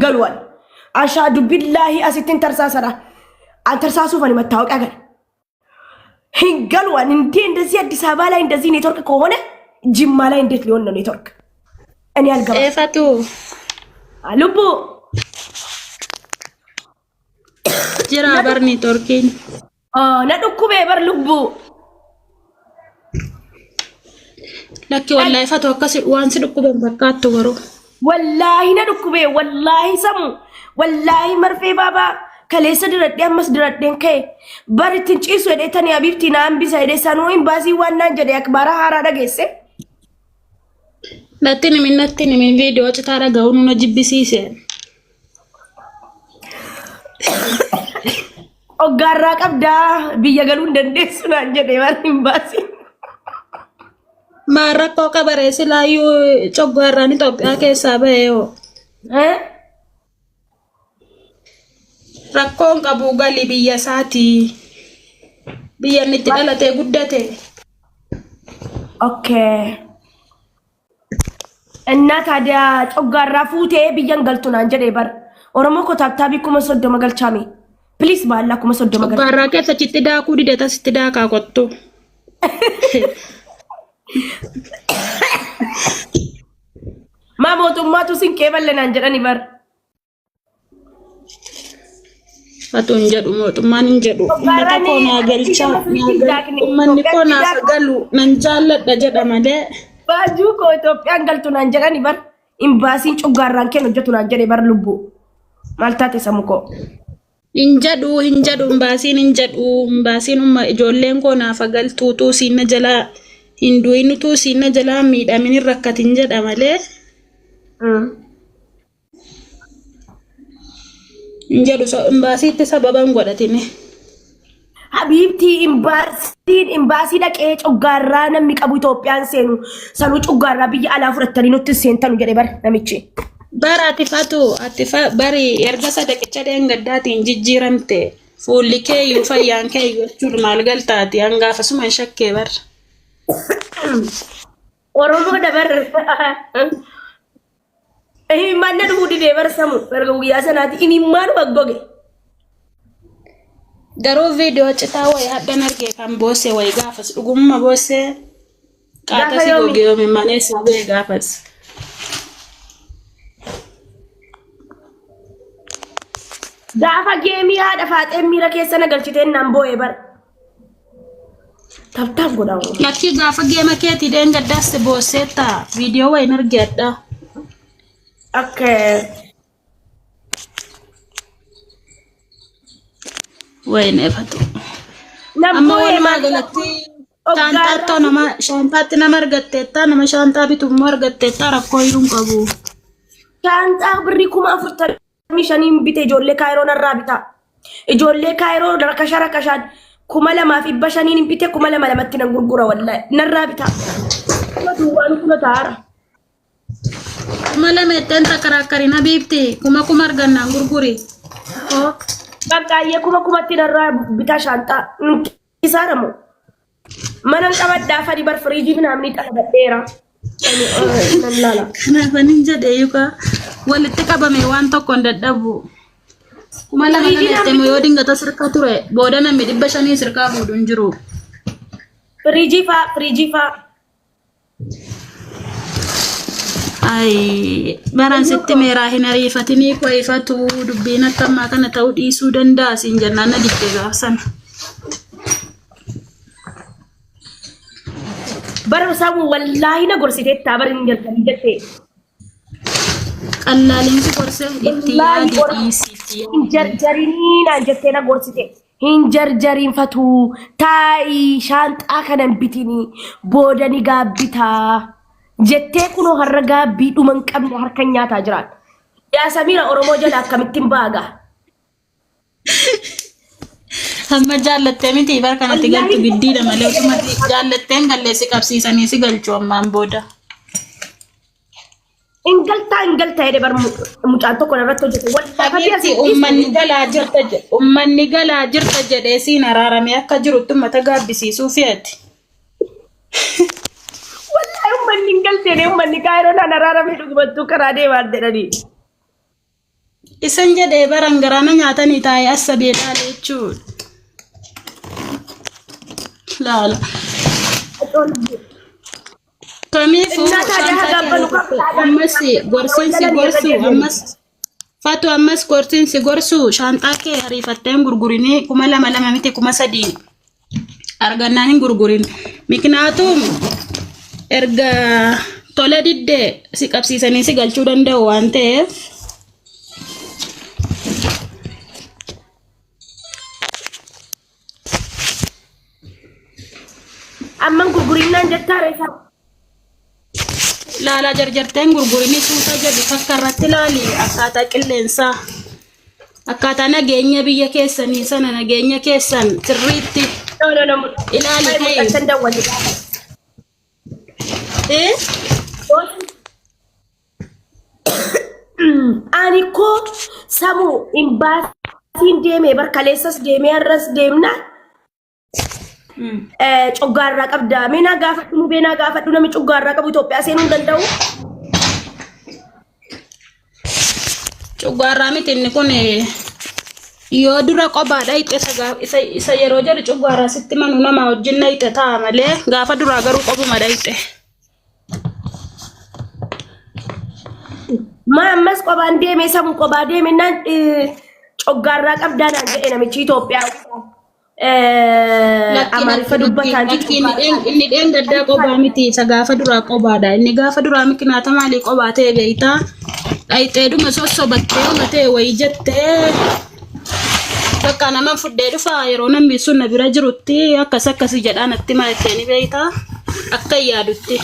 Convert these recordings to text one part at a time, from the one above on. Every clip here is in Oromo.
galu an. Ashaadu billaahi asittin tarsaasadha. An tarsaasuuf ani mattaawaqaa gala. Hin galu an እንዴ እንደዚህ አዲስ አበባ ላይ እንደዚህ ኔትወርክ ከሆነ ጅማ ላይ እንዴት ሊሆን ነው ኔትወርክ? እኔ አልገባም። Eefatu ልቡ jira bar neetworkiin. na dhukkubee bar lubbuu Lakki wallaahi fatu akkas waan si dhukkuban fakkaattu garuu. Wallaahi na dhukkubee wallaahi samu wallaahi marfee baabaa kaleessa diradhee ammas diradheen ka'e bar ittiin ciisu jedhee tani abiibtii na hambisa jedhee sanuu hin baasii waan naan jedhe akbaara haaraa dhageesse. Natti himin viidiyoo citaa dhaga'uun na jibbisiise. Oggaarraa qabdaa biyya galuu hin dandeessu naan jedhe bar hin baasii. Maal rakkoo qabaree silaayyuu coggaarraan Itoophiyaa keessaa ba'e hoo. Eh? Rakkoon qabu gali biyya isaatii. Biyya inni itti dhalatee guddate. Okay. እና ታዲያ ጮጋራ fuutee biyyan galtu naan jedhee bar Oromoo koo taaptaabii 30,000 galchaame please baallaa 30,000 galcha. Coggaarraa keessa achitti daakuu dide tasitti daakaa kottu. Maa mootummaatu sin qeeballe naan jedhani bar. Fatu hin jedhu mootummaan hin jedhu. Uummata koo naa galchaa. Uummanni koo naaf galu nan jaalladha jedha malee. Baajuu koo Itoophiyaan galtu naan jedhani bar. Imbaasiin cuggaarraan kennu hojjetu naan jedhe bar lubbuu. Maal taate samu koo? Hin jedhu hin jedhu imbaasiin hin jedhu imbaasiin umma ijoolleen koo naaf galtu utuu siin na jalaa hin du'in utuu siin na jalaa miidhamin hin rakkatin jedha malee. Hin jedhu imbaasiitti sababa hin godhatini. Habiibtii imbaasiin imbaasii dhaqee cuggaarraa namni qabu Itoophiyaan seenu sanuu cuggaarraa biyya alaa fudhattanii nutti seentanu jedhe bar namichi. Bara ati fatu ati fa bari erga sadaqicha dheengaddaatiin jijjiiramte fuulli keeyyuu fayyaan keeyyuu jechuun maal galtaati hangaafasuma hin shakkee bar. Oromoo dabar. Imimmaan na dhufuu didee bar samu erga guyyaa sanaati imimmaan goggoge. Garuu viidiyoo citaa wayii hadhan argee kan boosse wayii gaafas dhugumma boossee qaata Gaafa si yoomi? goge yoomi malee isaa ba'e gaafas. Gaafa geemii haadha faaxeen miira keessa na galchiteen naan boo'e bar. Taptaaf godhaa. Lakkii gaafa geema keetii dheengaddaas boosseetta viidiyoo wayiin arge hadhaa. Akka Wayin efatu. nan Amma boo'e walumaa maal galatti shaanxaattoo nama shaanxaatti nama argatteetta nama shaanxaa bitu immoo argatteetta rakkoo hiruu hin qabu. Shaanxaa birrii 45,000 bite ijoollee kaayiroo narraa bitaa. Ijoollee kaayiroo rakasha rakashaan 2,500 bite 2,200tti nan gurgura wallaahi narraa bitaa. Kuma duwwaan kuma taara. 2,000 ittiin takaraakkarin habiibti kuma kuma argannaan gurguri. Baqqaayyee kuma kumatti narraa bitaa shaanxaa. Kisaara moo? Manan qabadhaa fadi bar firiijii minaamni xalabadheera. Nan laala. Kanaaf anin jedhe yuka walitti qabame waan tokko hin dadhabu. 2,000 kana jettee yoo dingata sirka ture booda namni 500 sirkaa fuudhu hin jiru. Firiijii faa firiijii faa. Ay, baraan sitti meeraa hin ariifatinii qo'ifatu dubbiin akka ammaa kana ta'uu dhiisuu danda'a siin jennaan na didde gaaf sana. Bara samu wallaahi na gorsiteettaa bara hin jarjarin jettee. Qallaalinsi gorse itti Wallaahi yaadi gorsa. dhiisi itti Hin yaadi. jarjarinii naan jettee na gorsite. Hin jarjariinfatu taa'ii shaanxaa kana hin bitinii booda ni gaabbitaa jettee kunoo har'a gaabbii dhuma hin qabne harka nyaataa jiraan. Yaa Samiira Oromoo jala akkamittiin baagaa? Amma jaallattee miti bara kanatti galtu giddiidha malee utuma jaallattee hin gallee si qabsiisanii si galchu ammaan booda. Ingaltaa ingaltaa jedhe bar mucaan tokko irratti hojjete. Wallaahi Habiibti ummanni galaa jirta ummanni galaa jirta jedhee siin araaramee akka jirutti ummata gaabbisiisuu feeti. Wallaahi ummanni hin galteene ummanni kaayiroo naan araaramee dhugumattuu karaa deemaan jedhanii. Isan jedhee baran garaana nyaatanii taa'ee assabee laala jechuudha. Laala. Kamiifuu Innaa taadaa shaanxaa hagabbanu kee qabdaa. ammas gorsiin si gorsu ammas Fatu ammas gorsiin si gorsu shaanxaa kee ariifattee hin gurgurinii 2000 2 miti 3000 argannaan hin gurgurin. Miknaatum erga tola diddee si qabsiisanii si galchuu danda'u waan ta'eef Amman gurgurinnaan jettaa reefa. Laalaa jarjarteen gurgurinii suuta jedhu takka irratti laali akkaataa qilleensaa akkaataa nageenya biyya keessanii sana nageenya keessan sirriitti No, no, no. ilaali Ay, ta'e. mul'achan dawwalli. Eh? Ani koo samu imbaasiin deemee barkaleessas deemee har'as deemna. Coggaarraa qabda. Mee naa gaafadhu mubee naa gaafadhu namni coggaarraa qabu Itoophiyaa seenuu hin danda'u. Cuggaarraa miti inni kun yoo dura qobaadha hixe isa isa yeroo jedhu cuggaarraa sitti manu nama wajjin na hixe ta'a malee gaafa duraa garuu qobuma dhayxe. Maa ammas qobaan deemee samu qobaa deeme naan coggaarraa qabdaa naan jedhe namichi Itoophiyaa. Lakki Amaariffa lakki lakki dubbataan lakki inni dheen inni dheen gaddaa qobaa miti isa gaafa duraa qobaadha inni gaafa duraa mikinaata maalii qobaa ta'e beektaa dhayxeedhuma sossobattee uma ta'e wayii jettee bakka nama fudhee dhufa yeroo namni sun na bira jirutti akkas akkasi jedhaa natti malatee ni beektaa akka hin yaadutti.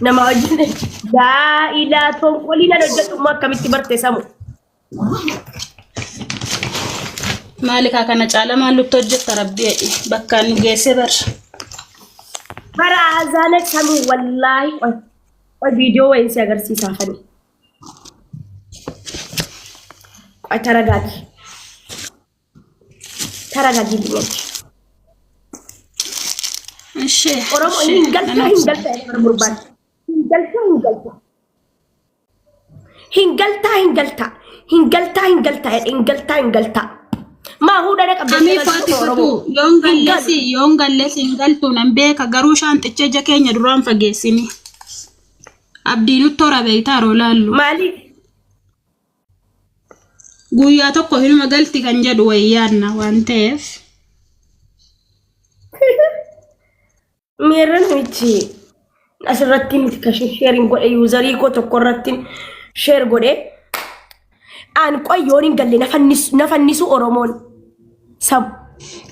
Nama wajjin gaa'ilaa tonkolii nan hojjedhu immoo akkamitti barte samu. Maali kaa kana caala maal nutti hojjetta rabbi jedhi bakkaan nu geesse bar. Bara azaana samu wallaahi qoy qoy viidiyoo wayiin si agarsiisaa fani. Qoy taragaagi. Taragaagi dinyachi. Ishee Oromoo ishee hin galtaa nan hin obsa. galtaa jedha bara gurbaan. Hin galtaa hin galtaa. Hin galtaa hin galtaa. Hin galtaa hin galtaa jedhe hin galtaa hin galtaa. Maa huudha na qabda Kamii galtu faati Oromoo. fatu yoon Hin gallesi galu. yoon gallesi hin galtu nan beeka garuu shaanxicha ija keenya duraan fageessini. Abdii nutti hora beektaa yeroo laallu. Maaliif? Guyyaa tokko hinuma galti kan jedhu wayii yaadna waan ta'eef. Miirra namichi asirratti miti kan sheeriin godhe yuuzarii koo tokko irratti sheer godhe. Aan qoyyoon hin galle na fannisu Oromoon. Sab.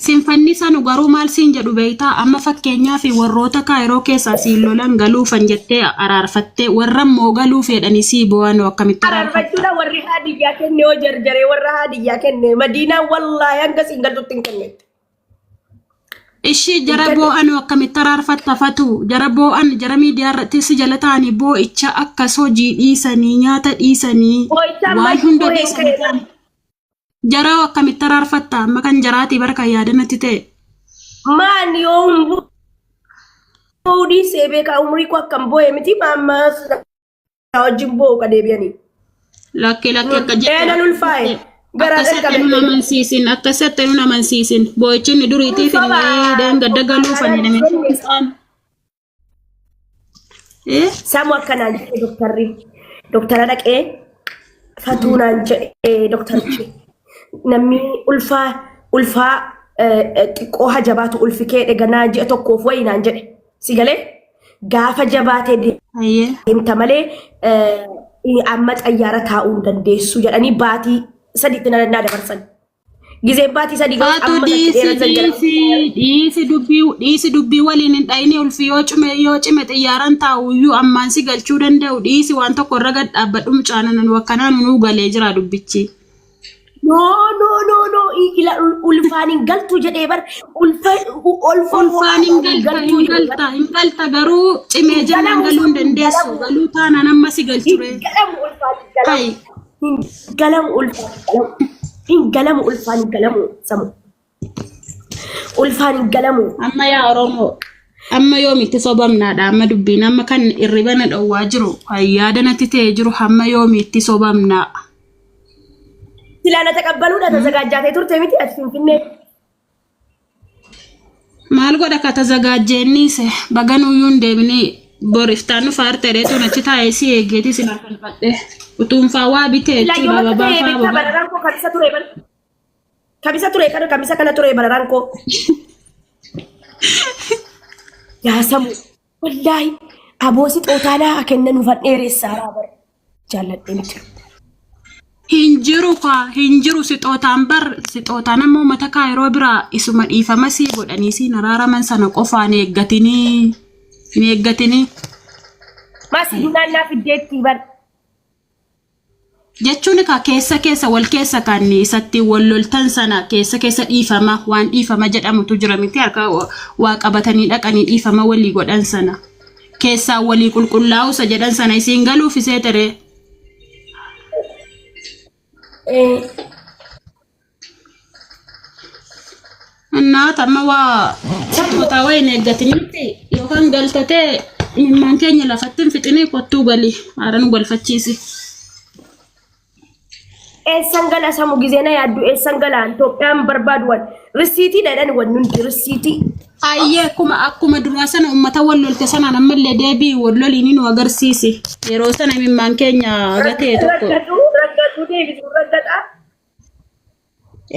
Sin fannisanu garuu maal siin jedhu beektaa amma fakkeenyaaf warroota kaayiroo keessaa siin lolan galuufan jettee araarfattee warra immoo galuu fedhanii sii bo'an akkamitti araarfatta? Araarfachuudha warri haadiyyaa kenne yoo jarjaree warra haadiyyaa kenne madiinaan wallaahi hanga siin galtutti hin kennetti. Ishii Hin jara kennetti. boo'anu akkamitti araarfatta fatu jara boo'an jara miidiyaa irratti si jala ta'anii boo'icha akkas hojii dhiisanii nyaata dhiisanii Boo'icha waan ammayyuu hunda boo'een dhiisanii ka'e ta'an. Jaraa akkamitti araarfatta amma kan jaraatii bara kan yaada natti ta'e. Maan yoo hin boo'uu dhiisee beekaa umrii koo akkam boo'e miti maamma wajjin boo'u ka deebi'anii. Lakki lakki akka Ee nan ulfaa'e garaa Akkasitti nun qaqqabe. amansiisin akkasitti nun amansiisin boo'ichi inni duriitiif inni Soba deengadda galuufan jedhame. Eh? Samu akkanaan jedhe doktarri. Doktara dhaqee fatuu naan jedhe doktarichi. Namni ulfaa ulfaa xiqqoo hajabaatu ulfi kee dheganaa ji'a tokkoof wayii naan jedhe. Si galee gaafa jabaatee Hayyee. deemta malee amma xayyaara taa'uu hin dandeessu jedhanii baatii sadiitti na dabarsan. Gizeen baatii sadii ga'us Faatu amma dhiisi dheeratan jala. dhiisi dhiisi dubbii dhiisi dubbii waliin hin dhayini ulfi yoo cime yoo cime xiyyaaraan taa'u iyyuu ammaan si galchuu danda'u dhiisi waan tokko irra gad dhaabbadhu mucaanan nu akkanaa nuu galee jira dubbichi. No, no, no, no. Ila ulfaan hin galtu jedhee bar ulfa ulfa Ulfaan hin galta galtuu hin jedhee bar. galta hin galta garuu cimee Hin jennaan galamu galuu hin hin dandeessu galamu. galuu taanaan amma si Hin galchure. galamu ulfaan hin galamu. Hayi. Hin galamu ulfaan hin galamu. Hin galamu ulfaan hin galamu samu. Ulfaan hin galamu. Amma yaa Oromoo. Amma yoomitti sobamnaadha amma dubbiin amma kan irriba na dhowwaa jiru kan yaada natti ta'ee jiru hamma yoomiitti sobamnaa. Silaa na taqabbaluudha tazagaajjaatee turte miti ati Finfinnee. Maal godha ka tazagaajjeenniise baganuuyyuu hin deebinii bor iftaan nu faarte reetuun achi taa'ee si eeggeetii silaa falfadhe utuunfaa waa bitee Silaa jechuudha yoom akka ababaa ta'e faa beektaa ababaa. bararaan koo kamisa ture bara. Kamisa ture kana kamisa kana ture bararaan koo. Yaa samu wallaahi aboo si xootaanaa kennan ufan dheeressaa bara jaalladhee miti. Hin jiru kaa hin jiru sixootaan bar sixootaan amma uummata kaayiroo biraa isuma dhiifama sii godhanii siin araaraman sana qofaan eeggatinii hin eeggatinii. Maasii dunaannaa fiddeetti bar. Jechuun egaa keessa keessa wal keessa kan isatti wal loltan sana keessa keessa dhiifama waan dhiifama jedhamutu jira miti harka waa qabatanii dhaqanii dhiifama walii godhan sana keessaa walii qulqullaa'uu isa jedhan sana isiin galuuf isee teree. Annaata amma waa sixootaa waa hin eeggatinitti yookaan galtatee imimmaan keenya lafatti hin fixinii kottuu gali haara nu galfachiisi. Eessan gala samu gizee na yaaddu eessan gala Itoophiyaan barbaadu wan rissiitii dhadhan wan hundi rissiitii. Ayyee akkuma akkuma duraa sana uummata wal lolte sanaan ammallee deebii wal loliin nu agarsiisi. Yeroo sana imimmaan keenya gatee tokko. Rakkatu rakkatu deebisu rakkataa.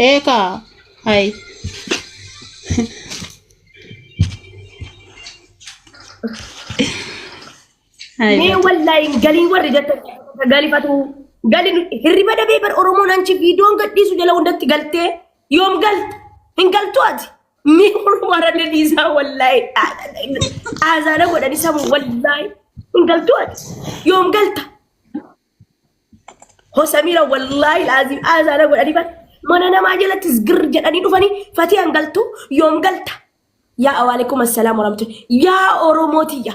Eekaa. Hayi. Hayi. Mee wallaahi hin galiin warri jettan galifatu galin hirriba dhabee bar Oromoon anchi viidiyoon gadhiisu jala hundatti galtee yoom galta hin galtu ati mee Oromoo haranne dhiisaa wallaahi aazaana godhani samu wallaahi hin galtu ati yoom galta Hoo Samiira wallaahi laazim aazaana godhanii bar mana namaa jalatti zgir jedhanii dhufanii fatii hangaltu yoom galta yaa awaalaikum assalaam warahmatullahi yaa Oromoo tiyya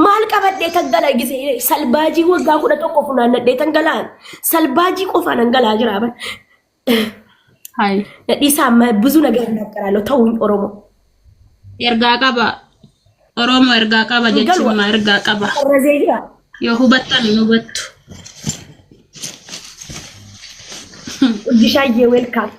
maal qabadhee tan gala gisee salbaajii waggaa 11 funaannadhee tan galaan salbaajii qofaan an galaa jira bar Hayi. nadhiisaa amma ብዙ ነገር እናገራለሁ ተውኝ ኦሮሞ Ergaa qaba. Oromoo ergaa qaba hin galu jechuun maa ergaa qaba. sarrazee jira Yoo hubattan hin hubattu. Urjishaayyee welkaam.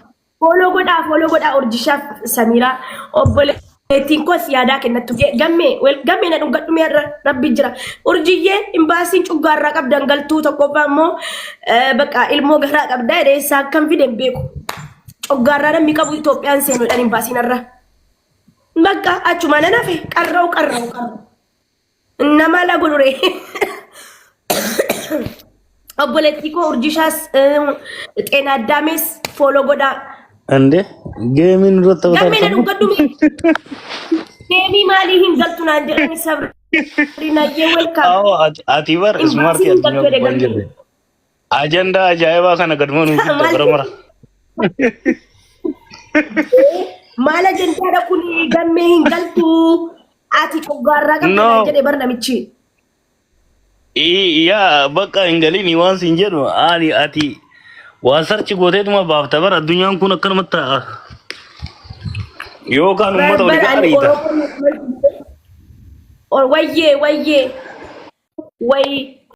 Fooloo godhaa fooloo godhaa urjishaaf Samiiraa obboleettiin koos yaadaa kennattu gammee gammee na dhungadhu mee har'a rabbi jira. Urjiyyee imbaasiin cuggaarraa qabdan galtuu tokkoffaa immoo bakka ilmoo garaa qabdaa jedhee isaa akkam fide hin beeku. Cuggaarraa namni qabu Itoophiyaan seenuudhaan imbaasiin har'a. Bakka achuma nan hafe qarra'u qarra'u qarra'u. Nama la godhure. Obboleettii koo urjishaas xeenaa addaamees fooloo godhaa. Ande geemiin nurratti Gammee na taphataa dhungadhu mee. Deemii maalii hin galtu naan jedhani sabrinayyee welkaam. Awoo ati bar Imbaasii ismaartii hin galtu addunyaa jedhe gubbaan gammee. jirre. Ajandaa ajaa'ibaa kana gaduma nuuf fidda Maal bara mara. Maal ajandaadha kun gammee hin galtu. Ati coggaarraa qabda naan No. jedhe bar namichi. Yaa bakka hin galini waan siin jedhu ani ati waa sarchi gooteetuma baafta bara addunyaan kun akkanumatti ta'a. Yookaan uummata Bar walii ani ariita. Oromoo wayyee wayyee wayi